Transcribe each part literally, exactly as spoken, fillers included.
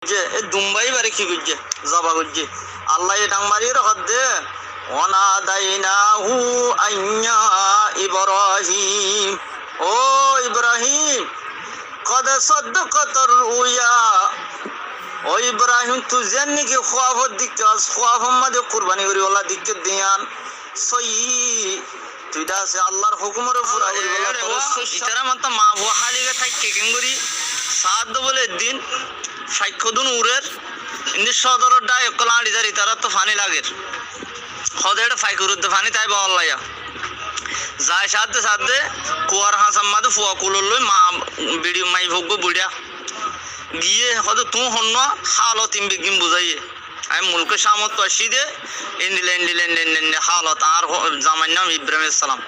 Ze e dumba ibáre ki goijjé? Zoba goijjé. Allaye dhang mariyóre hoódde, "Wa nadaynahu an ya Ibrahim." Ó Ibrahim, qad saddaqta ru'ya. Ó Ibrahim, tui ziyán niki kuwaf deikkós, kuwaf mazé kurbani goríbolla deikkós de yían sóiyi. Tui de asé Allar hókumoré fura goríbolla. Ítara mato maa fua háli táikke keéngorí? Saádde bóle eddin faikkódun uçér, indi sódoror dháai ókkol áñçi zar, ítarattu faní lager. Hoóde éçe faikur uddé faní táibo óllaiya. Zai saádde saádde kuwar hañsar mazé fua kulor loi maa biçi, maiyafuwa eggúa buçá. Giyé hoóde, "Tuñí honnúa?" Hálot ín beggín buzáiye. Aññí mulke Cámottu aiccí dé, endilla, endilla, endilla, endilla hálot, añár ho-, zamair nam Ibrahim aláihis salam.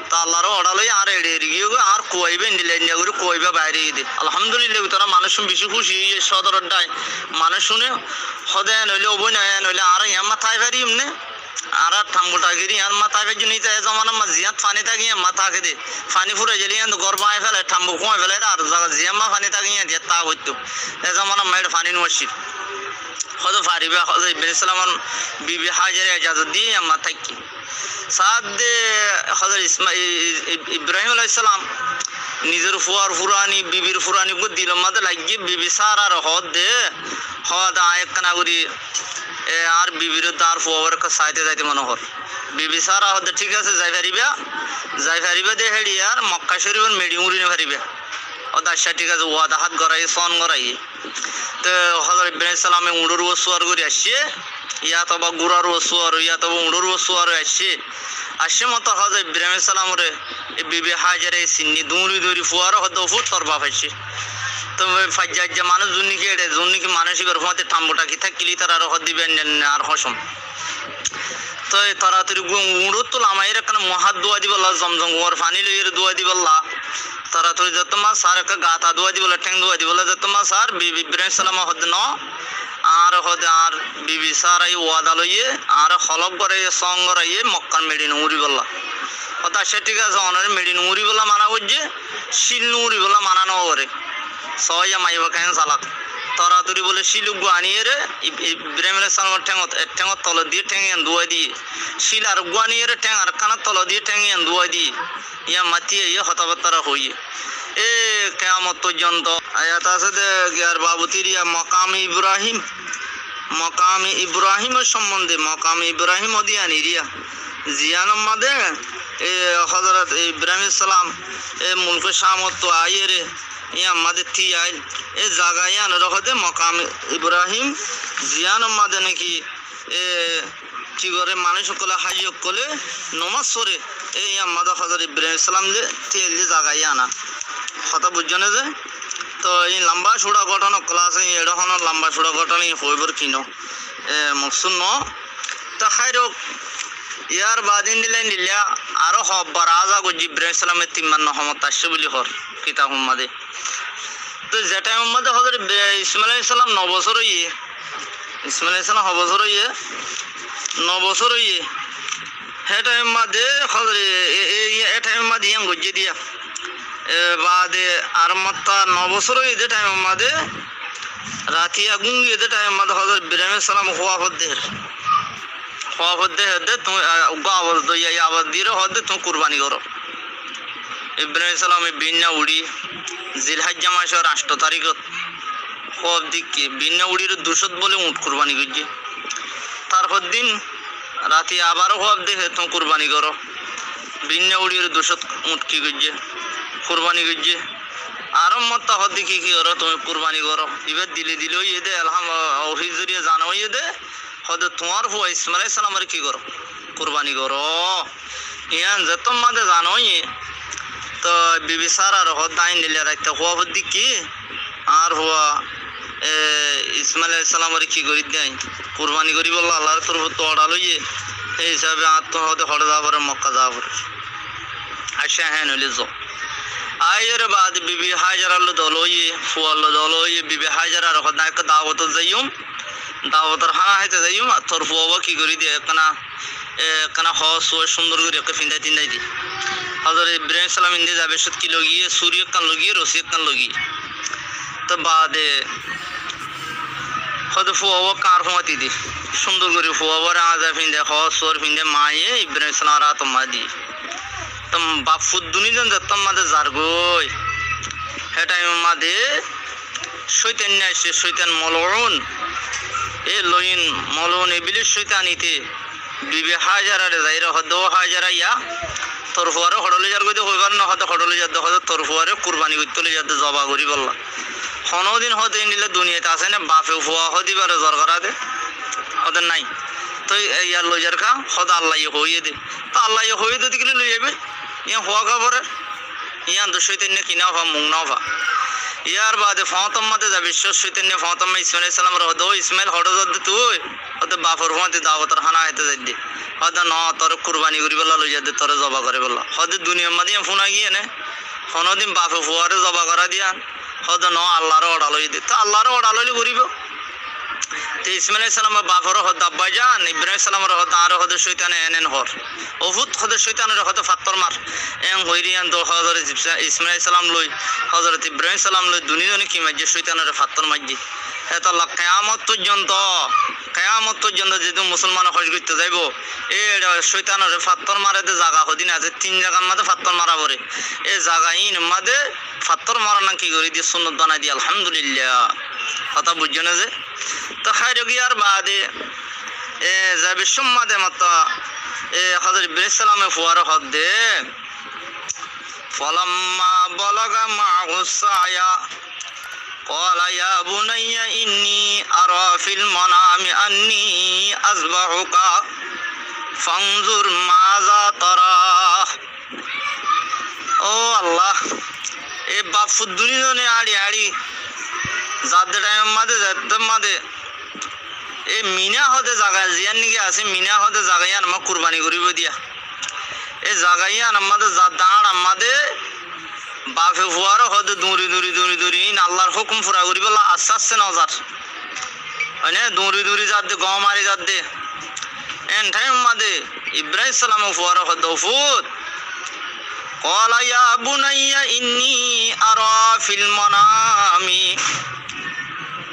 Te Allar oçá loi añáre eçi eçi giyói, añár kuwa ibá endilla, endilla gorí kuwa ibá baáir óiye dé. Alhamdulillah, ítara manúic bicí kúci óiye, sódoror dháai. Manúic cúne hoóde, "En óile óibo né, en óile añára yián mazé tái fariyum né? Añára thambu thakir yián mazé tái fariyum né?" Íte e zomanar mazé ziyán faní táke yián mazé táke dé. Faní furai zaile yián gór báñgi félai, thambu kúai félai, ar zaga ziyán mazé faní táke yián diyat táa foittó. E zomanar mazé éçe faní no aiccíl. Hoóde faribá, hoóde Ibrahim salamor bibi Hájare ejazot diyé, yián mazé táikke. Saádde hoóde Isma-, I-, I-, I-, Ibrahim aláihis salam nizor fuar furani, bibir furani eggúa dilor mazé laiggé, bibi Sárare hoódde, hoóde aññí ekkána gorí, e, añár bibir uddá añár fuabáre ekká saáite zaite mone hoór. Bibi Sára hoódde, "Thík asé, zai faribá, zai faribá dé héçe ar Mokka Córifor meçi úñri no faribá." Hoódde, "Accá, thík asé," wada hát goráiye, sóon goráiye. Te Hozorot Ibrahim aláihis salame uñçór uore suwar gorí aiccé, yátoba gúrar uore suwar, yátoba uñçór uore suwar ói aiccé. Aiccé mottor Hozorot Ibrahim aláihis salamoré e bibi Hájare sinní, duñri duñri fuaré hoódde, "Ó fut, tor baf aiccé." Te faijja faijja manúic zunníki eçe, zunníki manúic íbar fúañti thambu thaki tákkile ítararé hoódde, "Íba enne enne añár hócom." Toi toratori gu-, uñçóttu lamaiyóre ekkána muhát dúa dibolla, Zomzom kuar faní loiyóre dúa dibolla, toratori zettót mazé saár ekká gaata dúa dibolla, théng dúa dibolla zettót mazé saár, bibi Ibrahim salame hoódde, "No, añáre hoódde añár bibi Sáraye wada loiyé, añáre holok goráiye, sóon goráiye, Mokkar meçi no úñribolla." Hoódde, "Accá, thík asé, onoré meçi no úñribolla mana goijjé, cíl no úñribolla mana no goré." Sóiya maiyafua keén salak. Toratori bóle cíl uggúa aníyeré Ib-, Ibrahim aláihis salamor théngot, ek théngot tolot diyé, théng yián dúwai diyé. Cíl areggúa aníyeré théng arekkánar tolot diyé, théng yián dúwai diyé. Yían mazé tíaiyé hotábattara hoiyé. E kiyamot foijjonto ayat asé dé, giyar babut iriya Mokame Ibrahim. Mokame Ibrahimor sombonde, Mokame Ibrahim ódde yían iriya. Ziyánor mazé e Hozorot Ibrahim aláihis salam e mulke Cámottu aiyére yían mazé tíail. E zaga yíanoré hoódde Mokame Ibrahim, ziyánor mazé niki e ki goré, manúic ókkolé, háji ókkolé nomás foré, e yían mazé Hozorot Ibrahim aláihis salam de tíail de zaga yían. Hotá buijjó né ze? Toi íin lamba cúra góthona ókkol asé, íin eçé honó lamba cúra góthona, íin hoibór ki no, e, moksúd no. Toi háirok, yar baade endilla endilla aró hoóbbar aza goijjé Ibrahim aláihis salame tin mar no homot aiccé buli hoór kitabor mazé. Toi ze thaimor mazé Hozorot Ibra-, Ismail aláihis salam no bosór óiye, Ismail aláihis salam ho bosór óiye? No bosór óiye. Hé thaimor mazé Hozorot e, e, e, e thaimor mazé yían goijjé diya. E baade ar matta no bosór óiye dé thaimor mazé, ratiya gúm giyé dé thaimor mazé Hozorot Ibrahim aláihis salam kuwafot dehér. Kuwafot dehér dé, tuñí, a, uggúa abas diyé, abas diyére hoódde tuñí kurbani goró. Ibrahim aláihis salame biínna uçí, Zilháijja macór añctho tarikót, kuwaf deikkí, biínna uçíyóre ducót bóle uñth kurbani goijjé. Tarfor din rati abaró kuwaf dehér, tuñí kurbani goró. Biínna uçíyóre ducót uñth ki goijjé? Kurbani goijjé. Aró matta hoódde ki ki goró? Tuñí kurbani goró. Ibá dile dile óiye dé, elham, wahir zoriya zana óiye dé, hoódde tuáñr fua Ismail aláihis salamoré ki goró? Kurbani goró. Yían zettót mazé zana óiye, toi bibi Sárare hoódde aññí endilla raitta kuwafot deikkí, añár fua, e, Ismail aláihis salamoré ki gorí dé aññí? Kurbani goríbolla Allar torfóttu oçá loiyé, hé hísabe añáttu hoódde hoçé zaa foré, Mokka zaa foré. Accá, héen óile zo. Aiyóre baade bibi Hájarar loi dola óiye, fuar loi dola óiye, bibi Hájarare hoódde aññí ekká dawotot zaiyum, dawotor hána háite zaiyum, ar tor fua uwá ki gorí dé, ekkána, e, ekkána hoós uwá cúndor gorí ekká findái tindái dé. Hozorot Ibrahim aláihis salam indi zaibar cót ki loi giyé? Súri ekkán loi giyé, rosí ekkán loi giyé. Toi baade Hóde fua uwá kar fúañti de. Cúndor gorí fua uwáre añza findé, hoór suwar findé, maye Ibrahim salamor átor mazé diyé. Tó baf fut duní zon zettór mazé zargói, hé thaimor mazé cóitan aiccé, cóitan molun, e loin molun iblis cóitan ite bibi Hájarare zaiyóre hoódde, "Ó Hájara, yá, tor fuaré hoçé loi zargói de?" Hoibár no, hoódde, "Hoçé loi zadde?" Hoódde, "Tor fuaré kurbani goittó loi zadde, zoba goríbolla." Honódin hoódde endilla duniyait asé né, bafe fua hoódde íbaré zor gorá de? Hoódde nái. Toi yá loi zargói? Hoódde Allaye hoóiye de. Toi Allaye hoóiye de dekíle loi zaibe? Yían hoó kiyá foré? Yían to cóitanne ki no fa, muk no fa. Yárbaade foóñtor mazé zaibár cóitanne foóñtor mazé Ismail aláihis salamoré hoódde, "Ó Ismail, hoçé zadde tui?" Hoódde, "Bafor fúañti dawotor hána háite zaidde." Hoódde, "No, toré kurbani goríbolla loi zadde, toré zoba goríbolla." Hoódde, "Duniyar mazé yían fúna giyé né? Honódin bafe fuaré zoba gorá de yían?" Hoódde, "No, Allaré oçal óiye de." Toi Allaré oçal óile goríbo. Te Ismail aláihis salame baforé hoódde, "Abbajan," Ibrahim aláihis salamoré hoódde, "Añáre hoódde cóitane en en hoór." "Ó fut," hoódde, "cóitanoré hoódde fattór mar." En hoiyóre yían to Hozorot Isma-, Ismail aláihis salam loi, Hozorot Ibrahim aláihis salam loi duní zone ki maijjé? Cóitanoré fattór maijjé. Hétolla kiyamot foijjonto, kiyamot foijjonto zedún musolmane hóc goittó zaibo, e cóitanoré fattór mare de zaga hodún asé, tin zagar mazé fattór mara foré. E zaga ín mazé fattór mara naki gorí diyé, sunnot banai diyé, alhamdulillah. Hotá buijjó né ze? Toi háirogiyar baade, e, zaibár cómot mazé matta, e, Hozorot Ibrahim aláihis salame fuaré hoódde, فلما بلغ معه السعي قال يا بني إني أرى في المنام أني أذبحك فانظر ماذا ترى. Ó Allah, e baf fut duní zone añçi añçi zadde thaimor mazé, zettór mazé, e Mina hoódde zaga ziyán niki asé, Mina hoódde zaga yíanor mazé kurbani goríbo diya. E zaga yíanor mazé zadde añçar mazé bafe fuaré hoódde duñri duñri duñri duñri ín Allar hókum fura goríbolla asté asté no zar. Óine duñri duñri zadde, gom mari zadde. En thaimor mazé Ibrahim aláihis salame fuaré hoódde, "Ó fut," قال يا بني إني أرى في المنام.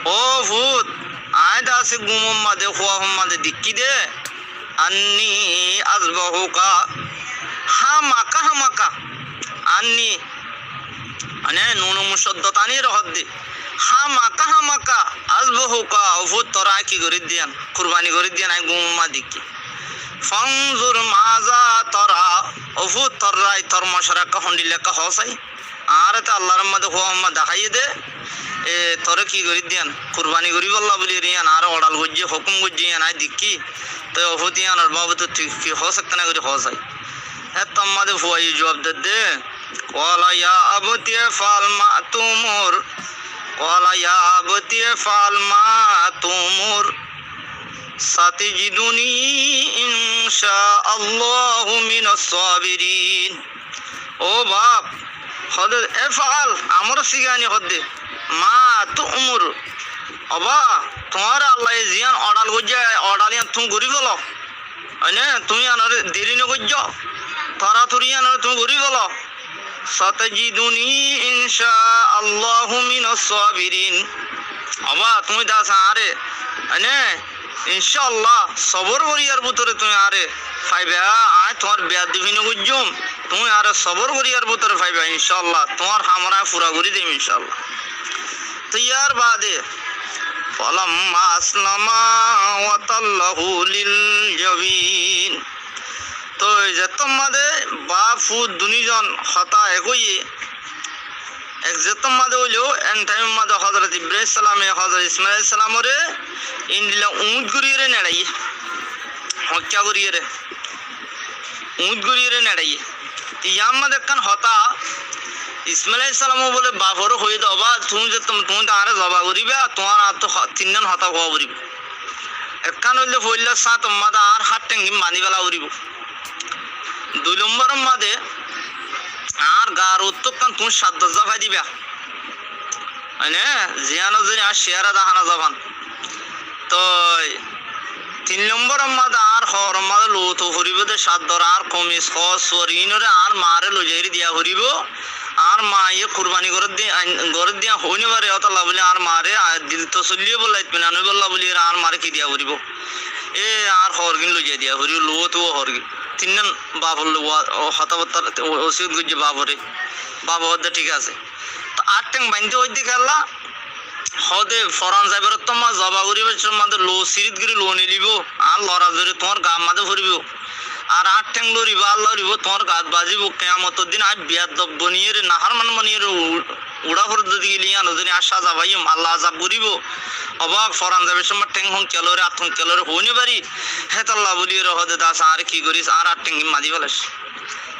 "Ó fut, aññí de asé gúmor mazé, kuwahor mazé dekkí de, أني أذبحك." Hámaka, hámaka. Anni, mane, nun mucóddot aniyóre hoódde. Hámaka, hámaka, أذبحك, ó fut, toré aññí ki gorí de yían, kurbani gorí de yían, aññí gúmor mazé dekkí. فانظر ماذا ترى, ó fut, tor rai, tor mocwara ekká hondilla ekká hoó sai. Añáre te Allar mazé kuwahor mazé deháiye de, e, toré ki gorí de yían, kurbani goríbolla buli yían añáre oçal goijjé, hókum goijjé, yían aññí dekkí. Toi ó fut, yíanor babote tui ki hoós, ekkána gorí hoó sai. Héttor mazé fuaye juab der de, قال يا أبت افعل ما تؤمر. قال يا أبت افعل ما تؤمر. ستجدني إن شاء الله من الصابرين. Ó baf, hoódde, افعل, amor siga ni hoódde, ما تؤمر. Ó baf, tuáñre Allaye ziyán oçal goijjé, oçal yían tuñí gorí felo. Óine, tuñí yíanoré deri no goijjó, toratori yíanoré tuñí gorí felo. ستجدني إن شاء الله من الصابرين. Ó baf, tuñí de asé añáre, óine, incá Allah, sobor goríyar bútore tuñí añáre faiba, aññí tuáñr beyadobi no goijjúm, tuñí añáre sobor goríyar bútore faiba, incá Allah, tuáñr ham aññí fura gorí dim, incá Allah. Toi yárbaade, فلما أسلما وتله للجبين. Toi zettór mazé baf fut duní zon hotá ek óiye, ek zettór mazé óilo, en thaimor mazé Hozorot Ibrahim aláihis salame Hozorot Ismail aláihis salamoré endilla uñth goríyore neçaiyé, hoñkká goríyore, uñth goríyore neçaiyé. Te yían mazé ekkán hotá, Ismail aláihis salame bóle baforé hoiyé de, "Ó baf, tuñí zettór, tuñí de añáre zoba goríba, tuáñr añáttu ho-, tinnán hotá hoó foribó. Ekkán óilde foóila sáñtor mazé añár hát thenggín bañdí fela foribó. Dui lombóror mazé añár gaar uottú ekkán tuñí caddor zafai diba." Óine, ziyánor zoriya añár ciyára dahá no zafán. Toi tin lombóror mazé añár hooror mazé luto foribó de caddor, añár komis, hoor, suwar, iínoré añár maaré loizaiyóre diya foribó. Añár maaye kurbani gorédde, ain-, gorédde hoói no fare, ótolla bóli añár maaré, a, dil to solliye bolla itminan óibolla buli ere añár maáre ki diya foribó? E añár hoórgin loizai diya foribó, louwót uwá hoórgin. Tinnán bafor loi wa-, o, hotábattá, o, osiyót goijjé bafore. Bafe hoódde thík asé. Te añár théng baindé hoódde kiyólla? Hoóde foran zaibar ottót mazé zoba goríbar somot mazé lou sirit gorí lou neilibó. Añár lora zori tuáñr gaar mazé foribó. Ar añár théng loribó, ar loribó, tuáñr gaat bazibó. Kiyamotor din añí biyadob boniyére, naforman boniyére u-, uçá foredde gilé yíanor zoriya añí sáza faiyum, Allah azab goríbo. Obák, foran zaibar somot théng honkiyá lore, át honkiyá lore hoói no fari. Hétolla buli ere hoóde das añáre ki goris, añár át théng gín bañdí félais.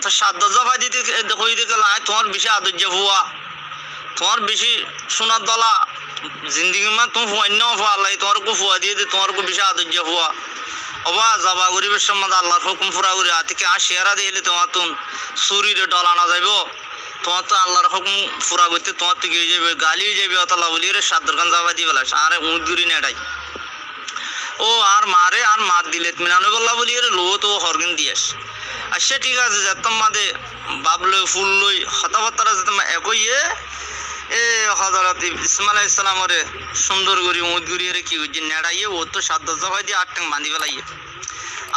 Te saddo zofai dite, e, hoóide kiyólla, añí tuáñr bicí adoijja fua. Tuáñr bicí cúnar dola, zindigir mazé tuñí fuain no fua, Allaye tuáñr uggúa fua diyé dé, tuáñr uggúa bicí adoijja fua. Obá, zoba goríbar somot mazé Allar hókum fura gorí, añáttu ki añár ciyára dekíle tuáñttún surire dhola no zaibó? Tuáñttún Allar hókum fura goitté tuáñttú ki ói zaibói, gali ói zaibói, ótolla buli ere saddor gán zofai di félais, añáre uñít gorí neçai. Ó añár maáre, añár maar dile itminan óibolla buli ere louwót uwá hoórgin diyas. Accá, thík asé, zettót mazé baf loi, ful loi, hotábattá zettót mazé ek óiye, e Hozorot Ib-, Ismail aláihis salamoré cúndor gorí, uñít gorí ere ki goijjé, neçaiyé, uottú saddo zofai di añár théng bañdí félaiyé.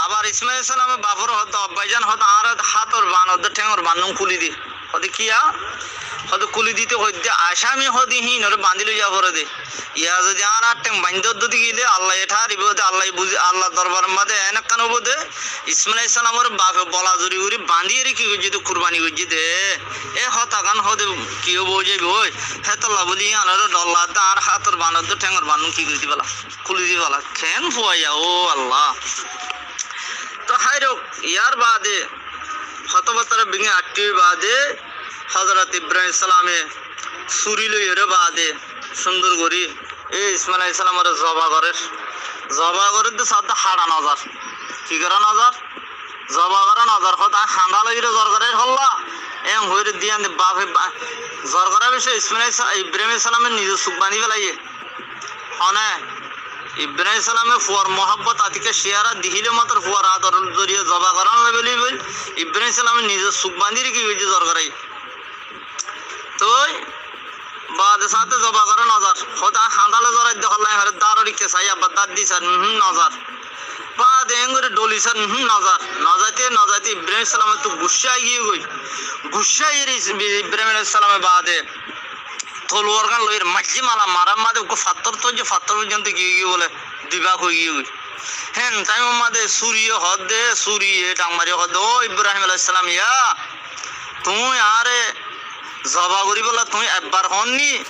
Abar Ismail aláihis salame baforé hoódde, "Ó báijan," hoódde, "añáre hátor ban, hoódde théngor bandún kúli de." Hoódde, "Kiyá?" Hoódde, "Kúli dite hoódde, asami hoódde híinoré bañdí loiya foré de. Yá zodi añár át théng bañdí dódde gilé, Allaye tháribo de, Allaye buzi, Allar dorbaror mazé en ekkán óibo de." Ismail aláihis salamoré bafe bola zori gorí bañdí ere ki goijjé de, kurbani goijjé de. E hotá gán hoóde ki óibo, ói zaibói. Hétolla buli yíanoré dhor laadde, añár hátor ban hoódde théngor bandún ki gorí di féla, kúli di féla. Keén fua, yá ó Allah. Te háirok, yar baade hotábattára bingí aththí baade Hozorot Ibrahim aláihis salame suri loiyóre baade cúndor gorí e Ismail aláihis salamoré zoba gorér. Zoba gorér de saádde haça no zar. Ki gorá no zar? Zoba gorá no zar. Hoódde añí hañdá loiyóre zor goráir holla. Eén hoiyóre diyán de bafe ba-, zor gorá beci Ismail aláihis sa-, Ibrahim aláihis salame nizor suk bañdí félaiyé. Hone, Ibrahim aláihis salame fuar muhábbot atikká ciyára dehíle motor fuar ador zoriya zoba gorá no zaibo buli, Ibrahim aláihis salame nizor suk bañdíre ki goijjé, zor goráiye. Toi baade saáte zoba gorá no zar. Hoódde añí hañdá loi zoraidde holla, eén hoiyóre dáror ikká sai, abbar dár di sar, uhúm, no zar. Baade eén gorí dholi sar, uhúm, no zar. No zaite, no zaite Ibrahim aláihis salamottú guccá aigiyói. Guccá aiyóre Is-, Ibrahim aláihis salame baade toluwar gán loiyóre maijjé mala marár mazé uggúa fattór tóijje, fattór foijjonto ki óigiyoi bóle, dui bák óigiyoi. Hén taimor mazé suriye hoódde, suriye dhak mari hoódde, "Ó Ibrahim aláihis salam, yá, tuñí añáre zoba goríbolla tuñí ebbar hoónni,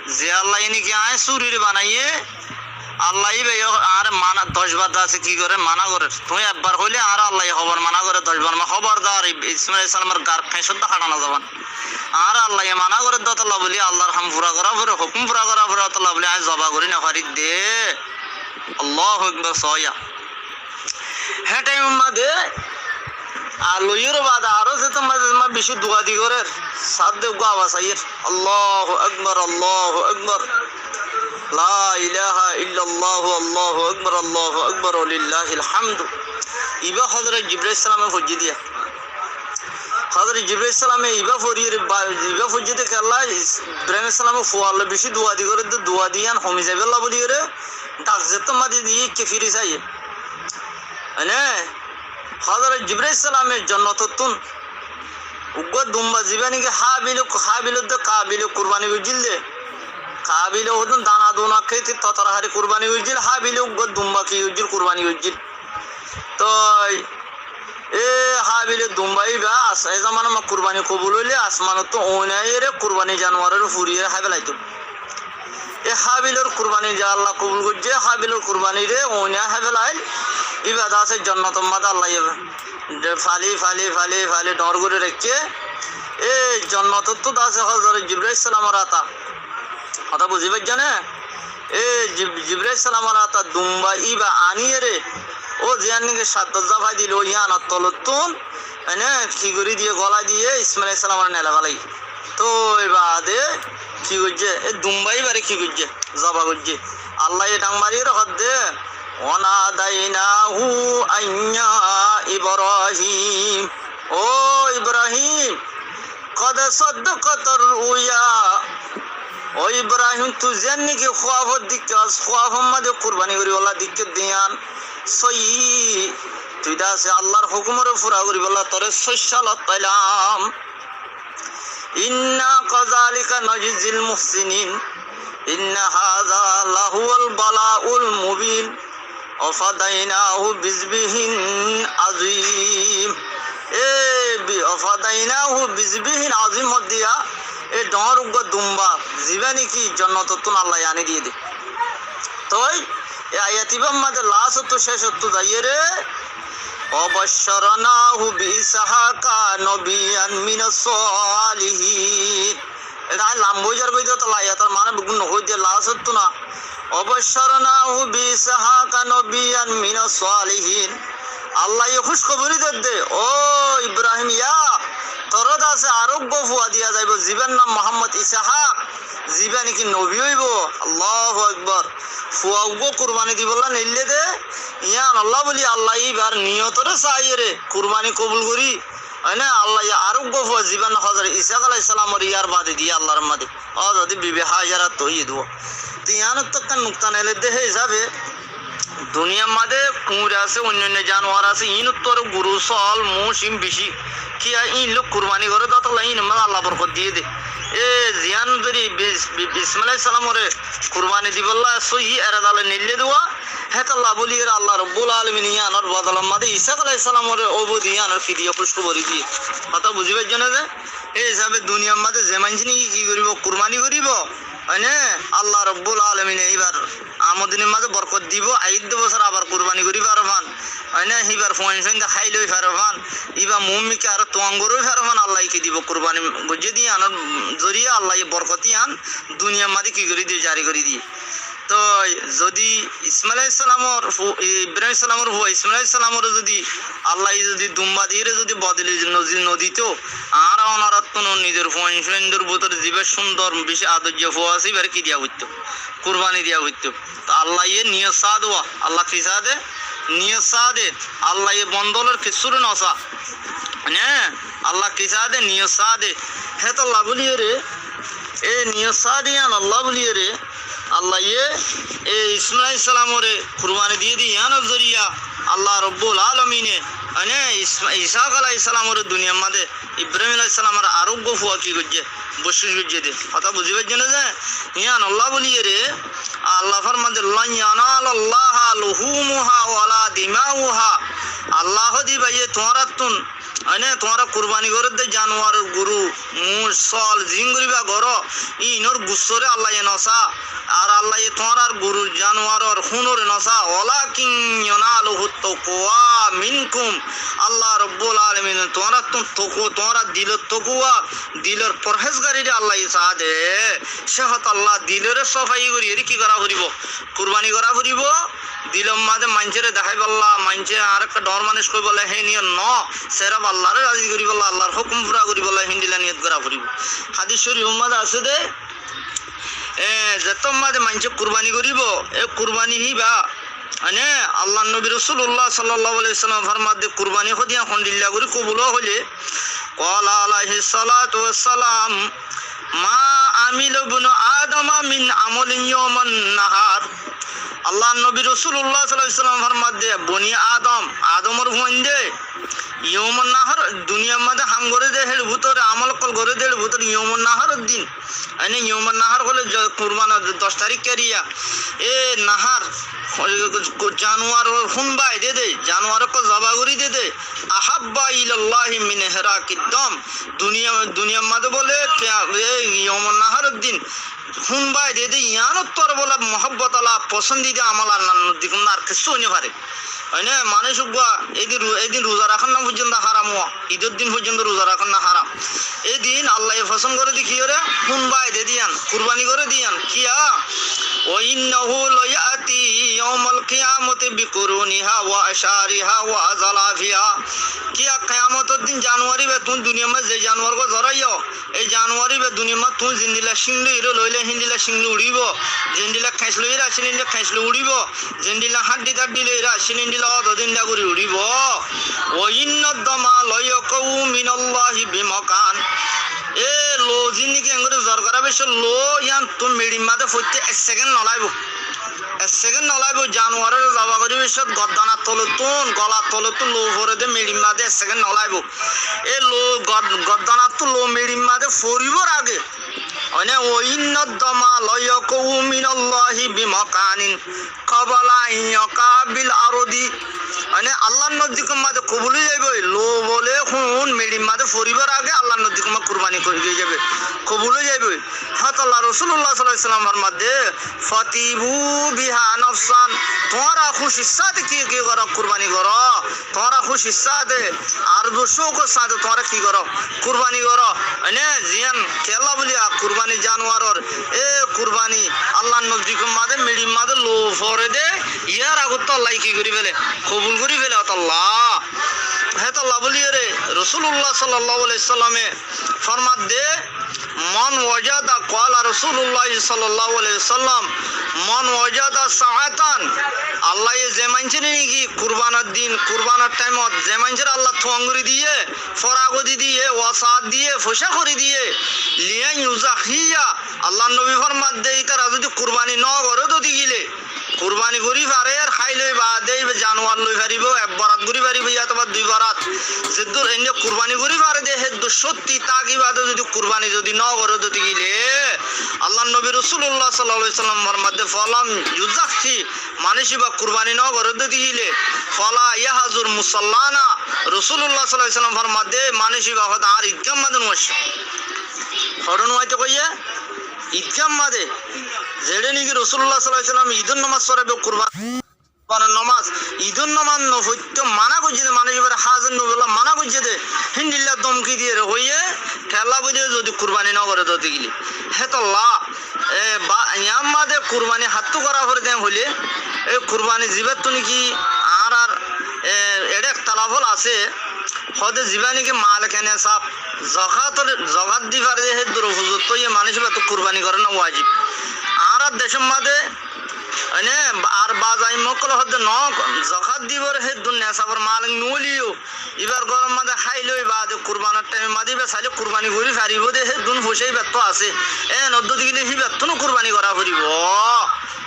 ze Allaye niki aññí surire banaiyé, Allaye íba yó añáre mana, doc bar de asé ki gorér, mana gorér. Tuñí ebbar hoilé añáre Allaye hobor mana gorér, doc bar ma-, hobordar, Ib-, Ismail aláihis salamor gar keñcót de haça no zaban. Añáre Allaye mana gorér de ótolla buli Allar ham fura gorá foré, hókum fura gorá foré, ótolla buli aññí zoba gorí no farir de." Allahu Akbar, soóya. Hé thaimor mazé ar loiyóre baade aró zettót mazé, zettót mazé bicí duadi gorér, saádde uggúa abas aiyér. Allahu Akbar, Allahu Akbar. La ilaha illallahu, Allahu Akbar, Allahu Akbar, walillahil hamdu. Ibá Hozorot Jibrail aláihis salame foijjé diya. Hozorot Jibrail aláihis salame ibá foriyóre ba-, ibá foijjé de kiyólla, Is-, Ibrahim aláihis salame fuar loi bicí duadi gorér de, duadi yían homi zaibólla buli gorí, dhak zettót mazé diyé, ikká firi saiyé. Ene, Hozorot Jibrail aláihis salame jonnotottún uggúa dumba zibá niki Hábil, Hábil de Kábile kurbani goijjíl de. Kábile hoódde dana duna kéti totor hári kurbani goijjíl, Hábile uggúa dumba ki goijjíl, kurbani goijjíl. Toi e Hábile dumba íba as-, e zamanat mazé kurbani kobul óile asmanottú ooin aiyóre kurbani januaroré furiyóre hái felaitó. E Hábilor kurbani ze Allah kobul goijjé, Hábilor kurbaniré ooin aiyóre hái felail, íba de asé jonnotor mazé Allaye de fali, fali, fali, fali dhoóñr gorí raikké. E jonnotottú de asé Hozorot Jibrail aláihis salamor ata. Hotá buzí faijjó né? E Jib-, Jibrail aláihis salamor ata dumba íba aníyeré, ó ziyán niki saddot zafai dilo, yíanor tolottún, ene, ki gorí diyé, golai diyé, Ismail aláihis salamoré nelai felaiyé. Toi baade ki goijjé? E dumba íbaré ki goijjé? Zoba goijjé. Allaye dhak mariyóre hoódde, "Wa nadaynahu an ya Ibrahim." Ó Ibrahim, qad saddaqtar ru'ya. Ó Ibrahim, tui ziyán niki kúafot deikkós, kúafot mazé kurbani goríbolla deikkós de yían sóiyi. Tui de asé Allar hókumoré fura goríbolla toré sóiyi salot failam. Inna kazalika najzil muhsinin. Inna haza lahuwal balaul mubin. Wafadainahu bizbihin azim. E bi-, wafadainahu bizbihin azim hoó de yá, e dhoóñr uggwá dumba, zibá niki jonnotottún Allaye aní diyé de. Toi, e ayat ibár mazé lastottu cécottú zaiyére, wabaccarnahu bi Ishaqa nabiyyan minas salihin. Eçé aññí lamba ói zargói de, tolla ayator maána beggún nohoói de, lastottu na. Wabaccarnahu bi Ishaqa nabiyyan minas salihin. Allaye kúckoborí der de, ó Ibrahim, yá, toré de asé aró uggwá fua diya zaibou, zibár nam Muhammod Ishak, zibá niki nobi óibou. Allahu Akbar. Fua uggwá kurbani dibolla neillé de, yíanolla bóli Allaye íbar niyotoré saáiyore kurbani kobul gorí, óine, Allaye aró uggwá fua zibár nam Hozorot Ishak alaihissalamoré yíar baade diyé Allar mazé. Ó zodi bibi Hájarat óiye dé. Te yíanottú ekkán nukta neilé de, hé hísabe duniyar mazé kuñir asé, oinno oinno januar asé, iínottú aró goru, sóol, muúñc iín bicí. Kiyá, iín loi kurbani goré de tolla iínor mazé Allaye borkot diyé de. E ziyán zodi bis-, bi-, Ismail alaihissalamoré kurbani dibolla sóiyi erada loi neillé de, hétolla bóliyore Allah Rabbul Alamine yíanor bodolor mazé Ishak alaihissalamoré óibo de yíanor fidiya kúckoborí diyé. Hotá buzí faijjó né de? Hé hísabe duniyar mazé ze maincé niki ki goríbou, kurbani goríbou, óine, Allah Rabbul Alamine íbar amodonir mazé borkot dibou, aiyédde bosór abar kurbani gorí faro fán, óine, íbar fuain cóin de háil ói faro fán, íba muúmikká aró tuañgor ói faro fán, Allaye ki dibou, kurbani goijjé de yíanor zoriya Allaye borkot yían duniyar mazé ki gorí diyé, jari gorí diyé. Toi zodi Ismail alaihissalamor fu-, e, Ibrahim alaihissalamor fua Ismail alaihissalamoré zodi Allaye zodi dumba diyére zodi bodoli no-, nodito, añára ónarattún nizor fuain cóindor bútore zibá cúndor bicí adoijja fua asé, íbaré ki diya foittó? Kurbani diya foittó. Toi Allaye niyot saá de, Allah ki saá de? Niyot saá de. Allaye bondolor kessúre nosaá. Né? Allah ki saá de? Niyot saá de. Hétolla bóliyore, e niyot saá de yíanolla bóliyore, Allaye e Ismail alaihissalamoré kurbani diyé de yíanor zoriya Allah Rabbul Alamine, óine, Isma-, Ishak alaihissalamoré duniyar mazé Ibrahim alaihissalamor aró uggwá fua ki goijjé, boccíc goijjé de. Hotá buzí faijjó né de? Yíanolla bóliyore Allah formadde, "Lan yanalallaha luhumuha wala dima'uha." Allah hoó de íbaye tuáñrattún, óine, tuáñra kurbani gorédde januar, goru, muúñc, sóol, ziín goríba goró, iínor gussoré Allaye nosaá. Ar Allaye tuáñrar gorur januaror húnoré nosaá. "Walakin yanaluhut taqwa minkum." Allah Rabbul Alamine tuáñrattún taqwa, tuáñrar dilor taqwa, dilor forhézgariré Allaye saá de. Cé hotá Allah diloré sofai goríyore ki gorá foribóu? Kurbani gorá foribóu. Dilor mazé maincóre deháibolla, maincé añáre ekká dhoóñr manúic hoibólla, hé niyot noó. Séref Allaré razi goríbolla, Allar hókum fura goríbolla, héndilla niyot gorá foribóu. Hádis córifor mazé asé de, e, zettót mazé maincé kurbani goríbou, e kurbani híba, mane, Allar nobi Rosulullah sallallahu alaihi wasallam formadde, kurbani hoó de yían hondilla gorí kobul óo hoilé, qala alaihis salatu wassalam, "Ma amila ibnu Adama min amalin yawman nahar." Allar nobi Rosulullah sallallahu alaihi wasallam formadde, boni Adam, Adomor fuainde, yawman nahar, duniyar mazé ham goré de, hér bútore amol ókkol goré de, hér bútore yawman naharor din. Mane yawman nahar hoilé jo-, kurban doc tarík keriya. E nahar, januaror hún bái de de, januar ókkol zoba gorí de de. Ahabba ilallahi min ihraqid dam. Duniya, duniyar mazé bóle, kiya-, e yawman naharor din hún bái de de, yíanottú aró bóle muhábbot ola, fosóndida amol ar nan noddí ar kessú ói no fare. Óine, manúic uggúa, édin ru-, édin ruza rakán ná foijjonto háram, ídor din foijjonto ruza rakán ná háram. Édin Allaye fosón goré de kiyóre? Hún bái de de yían, kurbani goré de yían. Kiyá? "Wa innahu layati yawmal qiyamati bi quruniha wa ash'ariha wa azlafiha." Kiyá, kiyamotor din januar íba, tuñí duniyar mazé ze januar gua zoráiyo, e januar íba duniyar mazé tuñí zendilla cíñ loiyóre loilé héndilla cíñ loi uçíbo, zendilla keñc loiyóre asíl héndilla keñc loi uçíbo, zendilla háñddi táñddi loiyóre asíl héndilla ódodinda gorí uçíbo. "Wa innad dama layaqa'u minallahi bimakan." E lou zin niki engori zor gorá bicót lou yíanttú meçir mazé foitté ek sekend no laibó. Ek sekend no laibó, januaroré zaba gorí bicót gordonar tolottún, golar tolottún lou foré dé meçir mazé ek sekend no laibó. E lou gor-, gordonattú lou meçir mazé foribór age, mane, "Wa inna dama la yaqa'u minallahi bi makanin qabla an yaqa'a bil ardi." Mane, Allar nozdikor mazé kobul ói zaibói. Lou bóle hún meçir mazé foribór age Allar nozdikor mazé kurbani kobul ói zaibói, kobul ói zaibói. Hétolla Rosulullah sallallahu alaihi wasallam formadde, "Fatibu biha nafsan." Tuáñra kúcir sáte ki, ki goró? Kurbani goró. Tuáñra kúcir sáte, arzu cóukor sáte tuáñra ki goró? Kurbani goró. Mane, ziyán kiyólla bóliya, kurbani januaror, e kurbani Allar nozdikor mazé meçir mazé lou foré dé, yíar agottú Allaye ki gorí félé? Kobul gorí félé, ótolla. Hétolla bóliyeré Rosulullah sallallahu alaihi wasallame formadde, "Man wajada," qala Rasulullah sallallahu alaihi wasallam, "man wajada sa'atan," Allaye ze maincóre niki kurbanor din, kurbanor thaimot ze maincóre Allah tuwang gorí diyé, forago di diyé, wasaat diyé, foicá gorí diyé, "li an yuzahhiya," Allar nobi formadde, ítara zodi kurbani no goré dóti gile, kurbani gorí farer, háiloi baade iba januar loi faribó, ek borat gorí faribó, yá toba dui borat. Zeddúr ende kurbani gorí fare dé, héddúr cótti táki baade zodi kurbani zodi no goré dóti gile, Allar nobi Rosulullah sallallahu alaihi wasallam formadde, "Falam yuzahhi," manúic iba kurbani no goré dóti gile, "fala yahzur musallana," Rosulullah sallallahu alaihi wasallam formadde, manúic iba hoó dé añár idgár mazé no aiccé. Hoçé no aitté hoiyé? Idgár mazé. Zeçé niki Rosulullah sallallahu alaihi wasallam idor nomaz foraibó, kurban, kurbanor nomaz, idor nomaz no foitté mana goijjé dé, manúic ibáre házir no bolla mana goijjé dé, híndilla domki diyeré hoiyé, kiyólla bóli zodi kurbani no goré dóti gile. Hétolla, e, ba-, yían mazé kurbani hattú gorá foré dé hoilé, e kurbani zibáttu niki añárar, e, eçé ektalaf ól asé, hoó dé zibá niki malikan nisab, zokat, zokat di fare dé, héddúr ufozuktó yé manúic ibáttu kurbani gorá wajib. Añárar decór mazé, mane, ar baza aimma ókkole hoó dé no, zokat dibor héddúr nisabor malik no óileyo, ibar góror mazé háiloi baade kurbanor thaimor mazé iba sailé kurbani gorí faribó dé, héddún foicá ibattú asé. Eén ódde dóti gile híbattúno kurbani gorá foribó.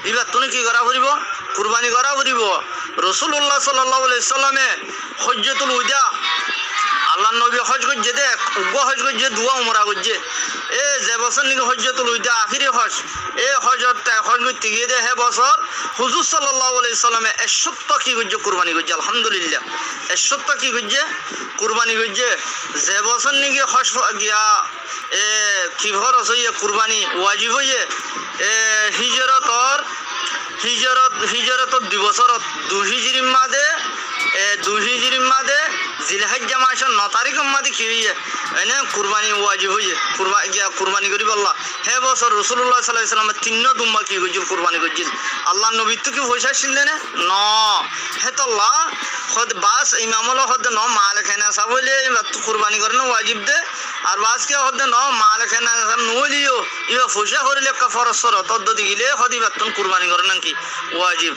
Híbattúno ki gorá foribó? Kurbani gorá foribó. Rosulullah sallallahu alaihi wasallame Hojjotul Wida, Allar nobi hoj goijjé dé, uggúa hoj goijjé, duwá umra goijjé. E ze bosór niki Hojjotul Wida, ahéri hoj, e hojor tha-, hoj goitté giyé dé, hé bosór Huzur sallallahu alaihi wasallame ekcótta ki goijjé? Kurbani goijjé, alhamdulillah. Ekcótta ki goijjé? Kurbani goijjé. Ze bosór niki hoj fo-, giya, e, ki foros óiye, kurbani wajib óiye, e, hijrotor, hijrot, hijrotor dui bosórot, dui hijrir mazé, e, dui hijrir mazé, Zilhijja macór no tarikor mazé ki óiye? Ene kurbani wajib óiye, kurba-, giya kurbani goríbolla. Hé bosór Rosulullah sallallahu alaihi wasallame tinnúa dumbá ki goijjíl? Kurbani goijjíl. Allar nobittú ki foicá accíl dé né? No. Hétolla hoó dé baáz imam ókkole hoó dé no, malikan nisab óile ibattú kurbani gorá wajib dé. Ar baáz kiyá hoó dé no, malikan nisab no óileyo iba foicá gorí lekká foros foros, ódde dóti gile hoó dé ibattún kurbani gorá ki wajib.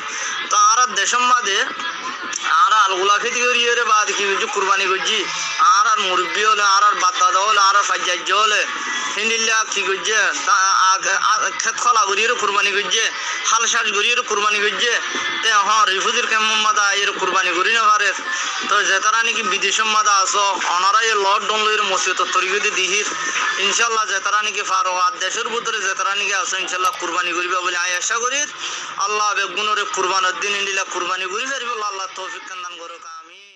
Toó añárar decór mazé añára algula kéti goríyeré baade ki goijjí? Kurbani goijjí. Añárar murubbi ókkole, añárar bafdada ókkole, añárar faijjaijja ókkole, híndilla ki goijjé? Ta-, a-, a-, a-, két hola goríyeré kurbani goijjé, hál các goríyeré kurbani goijjé. Te ehón rifúzir kempor mazé aiyeré kurbani gorí no farer. Toó zetará niki bidecór mazé asó, onorá yó lockdown loiyeré mosibot or torikódi dihír. Incállah zetará niki faro, ar decór bútore zetará niki asó, incállah kurbani goríba bóli añí acá gorír. Allah beggúnoré kurbanor din endilla kurbani gorí faribólla Allah toufik dan gorouk, amin.